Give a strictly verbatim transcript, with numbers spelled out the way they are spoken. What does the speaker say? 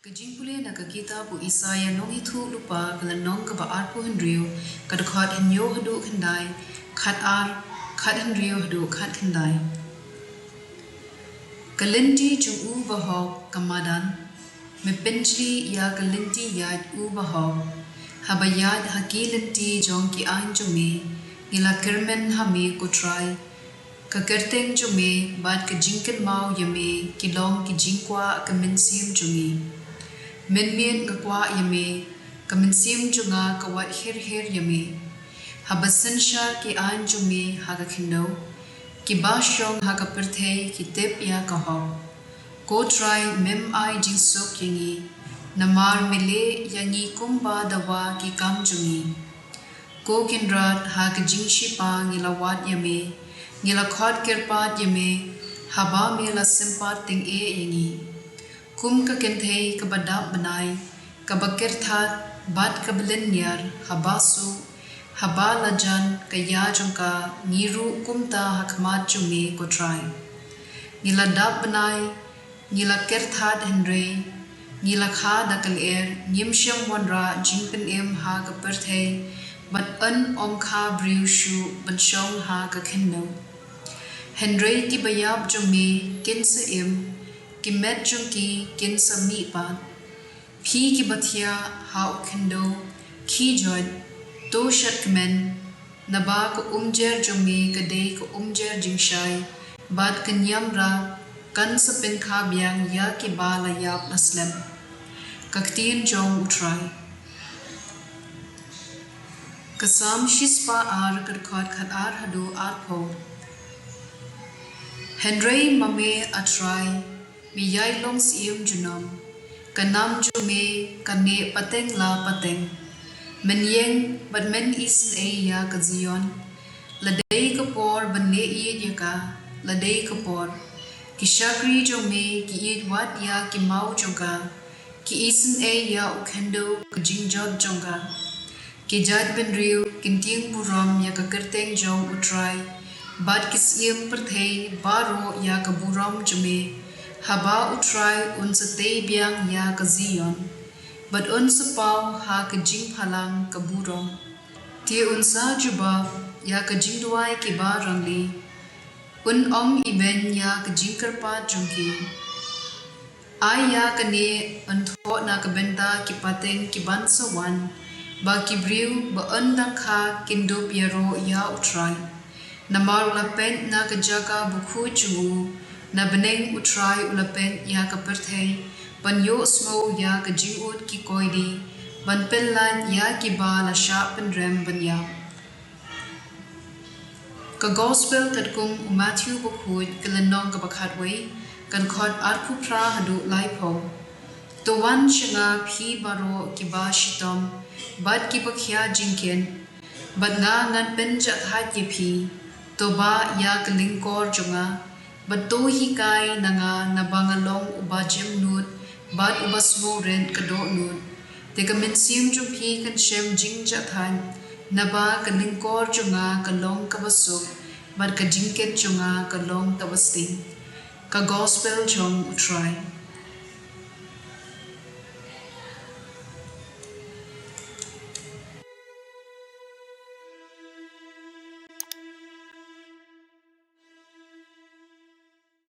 Ka jingpule na ka kitab u Isaïah nongïathuhlypa, ka lynnong kaba arphew hynriew, ka dkhot hynñiew haduh khyndai, khat ar, khat hynriew haduh khat khyndai. Ka lynti jong u bahok ka madan, me pynjli ïa ka lynti ïaid u bahok. Haba ïaid ha ki lynti jong ki aiñ jong me, ngi la kyrmen ha me ko Trai. Ka kyrteng jong me bad ka jingkynmaw ïa me ki long ki jingkwah ka mynsiem jong ngi. Mynmiet nga kwah ïa me, ka mynsiem jong nga ka wad hir hir ïa me. Haba synshar ki aiñ jong me ha ka khyndew, kiba shong ha ka pyrthei ki tip ïa ka hok. Ko Trai, mem ai jingsuk ïa ngi, namar me leh ïa ngi kumba dawa ki kam jong ngi. Ko Kynrad, ha ka jingshipa ngi la wad ïa me, ngi la khot kyrpad ïa me, haba me la sympat tyngeh ïa ngi. Kum ka kynthei kaba dap bnai, kaba kyrthat bad kaba lynñiar, haba suh, haba la jan ka ïa jong ka, ngi ruh kumta ha khmat jong me ko Trai. Ngi la dap bnai, ngi la kyrthat hynrei ngi la kha da ka lyer, ngim shym wanrah jingpynim ha ka pyrthei, bad yn ym kha briew shuh ban shong ha ka khyndew. Hynrei kiba ïap jong me kin sa im, ki met jong ki kin sa mih pat. Phi kiba thiah ha u khyndew, khie joit, to shad kmen, naba ka umjer jong me ka dei ka umjer jingshai, bad ka niamra kan sa pynkha biang ïa kiba la ïap la slem. Ka ktien jong u Trai. Ka Salm shispah ar, ka dkhot khat ar haduh arphew. Hynrei ma me, A Trai, me ïai long syiem junom. Ka nam jong me ka neh pateng la pateng. Men ïeng bad men isynei ïa ka Zion. La dei ka por ban leh ïeit ïa ka, la dei ka por. Ki shakri jong me ki ïeit wat ïa ki maw jong ka. Ki isynei ïa u khyndew ka jingjot jong ka. Ki jaitbynriew kin tieng burom ïa ka kyrteng jong u Trai, bad ki syiem pyrthei baroh ïa ka burom jong me. Haba u Trai un sa tei biang ïa ka Zion, bad un sa paw ha ka jingphalang ka burom. Te un sa jubab ïa ka jingduwai kiba rangli, un ong iben ïa ka jingkyrpad jong ki. Ai ïa kane un thoh na ka bynta ki pateng ki ban sa wan, ba ki briew ba un dang kha kin dup ïaroh ïa u Trai. Namar u la peit na ka jaka bakhuid jong u, na bneng u Trai u la peit ïa ka pyrthei, ban ïohsngew ïa ka jingud ki koidi, ban pyllait ïa kiba la shah pynrem ban ïap. Ka Gospel katkum u Mathaiw bakhuid, ka lynnong kaba khatwei, ka dkhot arphew phra haduh laiphew. To wan sha nga phi baroh kiba shitom bad kiba khia jingkit, bad nga ngan pynjahthait ïa phi. To bah ïa ka lyngkor jong nga, bad to hikai na nga, naba nga long uba jemnud bad uba sngewrit ka dohnud. Te ka mynsiem jong phi kan shem jingjahthait, naba ka lyngkor jong nga ka long kaba suk, bad ka jingkit jong nga ka long kaba sting. Ka Gospel jong u Trai.